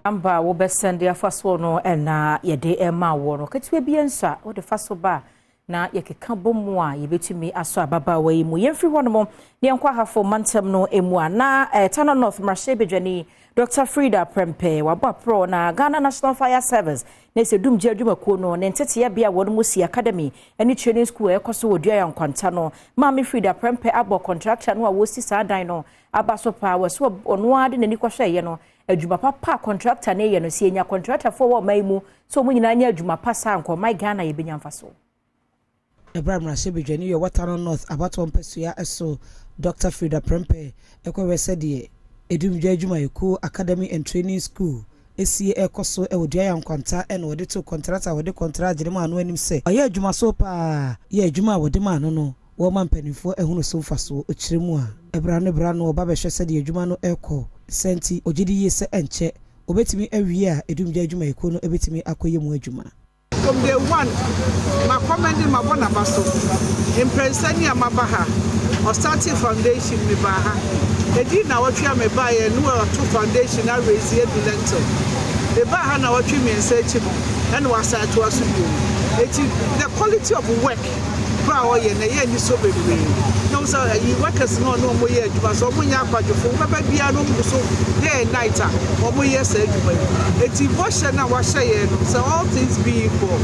Number a wobɛsɛnde afa soɔ no ɛna yɛde ɛma wɔ no. Ketewa bi nso a wode fa so ba na yɛkeka bɔ mu a, yɛbɛtumi asɔ ababaawa yi mu. Yɛmfiri hɔ nom ne yɛnkɔ Ahafo mantam no mu a, na Tano North mmarahyɛbadwani Dr Frida Prempeh wabɔ aporɔ na Ghana National Fire Service na ɛsɛ dumgye adwumakuo no ne nteteɛ bea wɔn mu si academy ne training school a ɛkɔ so wɔ Duayaw Nkwanta no. Maame Frida Prempeh abɔ contractor no a wɔsi saa dan no aba so paa. Wɔ so ɔno ara de n'ani kɔhwɛeɛ no, adwuma papa a contractor no yɛ no, si enya contractorfoɔ wɔ ɔman yi mu sɛ wɔn nyinaa nyɛ adwuma pa saa, nkɔman Ghana yɛbɛnya mfa so. Ɛberɛ a mmarahyɛbadwani yɛ Tano North abatoɔ mpasua so, Dr Frida Prempeh, ɛkɔhwɛ sɛdeɛ edumdwa adwumayɛkuo academy and training school esie ɛkɔ so ɛwɔ Duayaw Nkwanta, ɛna wɔde to contractor a wɔde contract gyina mu ano anim sɛ ɔyɛ adwuma so paa, yɛ adwuma a wɔde maa no, wɔma mpanimfoɔ ɛhunu so mfasoɔ. Ɔkyerɛ mu a, ɛbra no bra no ɔba bɛhwɛ sɛdeɛ adwuma no ɛkɔ sɛnti ɔgye di yie sɛ ɛnkyɛ obetumi awie a edumdwa adwumayɛkuo no ebetumi akɔyɛ mu adwuma. From day one, ma commend, ma bɔ n'aba so. Mprɛnsa ni a maba ha. Ɔstarte foundation, me ba ha. Edi na wɔtwe a me ba yɛ no, wɔto foundation na raise edu lintel. Me ba ha na wɔtwe 3 akyi no, ɛna wasan atoa so bio. Eti the quality of work kora a ɔyɛ na ɛyɛ ani so bebree na wɔn sɛ ɛyi workers no, ɔno wɔn yɛ adwuma so, wɔn nyɛ akwadwofo. Wɔbɛba biara no, wɔn gu so day and night a wɔn yɛ saa adwuma yi. Eti bɔhyɛ na wahyɛ yɛn no sɛ, all things be equal,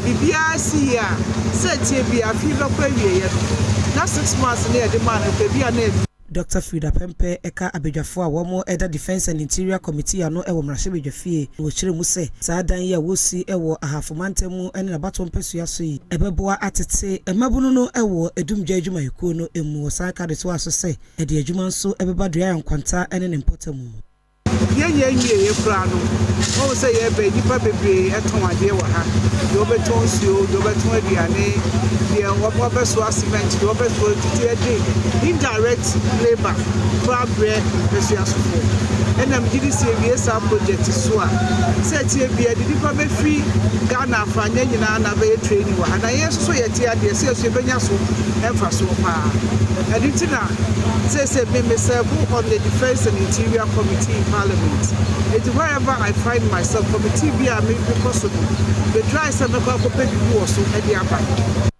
biribiara si yie a, sɛ tie bi afi bɛkɔ awieɛ no na 6 months ne yɛde maa no baabi a na yɛ. Dr Frida Prempeh ɛka abadwafoɔ a wɔn ɛda Defence and Interior Committee ano ɛwɔ mmarahyɛbadwafie. Wɔkyerɛ mu sɛ saa dan yi a wɔsi ɛwɔ Ahafo mantam mu ɛne n'abatoɔ mpasua so yi ɛbɛboa atete mmabunu no ɛwɔ edumgya adwumayɛkuo no emu. Wɔsan ka de to aso sɛ ɛde adwuma nso ɛbɛba Duayaw Nkwanta ɛne ne mpɔtam mu. Yɛnyɛ nwieɛ koraa no, wɔn sɛ yɛbɛ nnipa bebree ɛtɔn adeɛ wɔ ha, deɛ wɔbɛtɔn nsuo, deɛ wɔbɛtɔn aduane, deɛ wɔbɛsoa cement, deɛ wɔbɛsoa tutu, ɛde indirect labour koraa brɛ mpɛsuasofoɔ. Ɛna megye di sɛ ewie saa project so a, sɛ tie bia de nipa bɛfiri Ghana afanyɛ nyinaa na bɛyɛ training wɔ ha, na yɛn nso so yɛte adeɛ sɛ yɛso yɛbɛnya so ɛmfasoɔ paa. Ɛno nti na sɛ me serve on the Defence and Interior Committee in Parliament, eti wherever I find myself, committee bi a mekɔ so no, me try sɛ mɛkɔ akɔpɛ biribi wɔ so ɛde aba.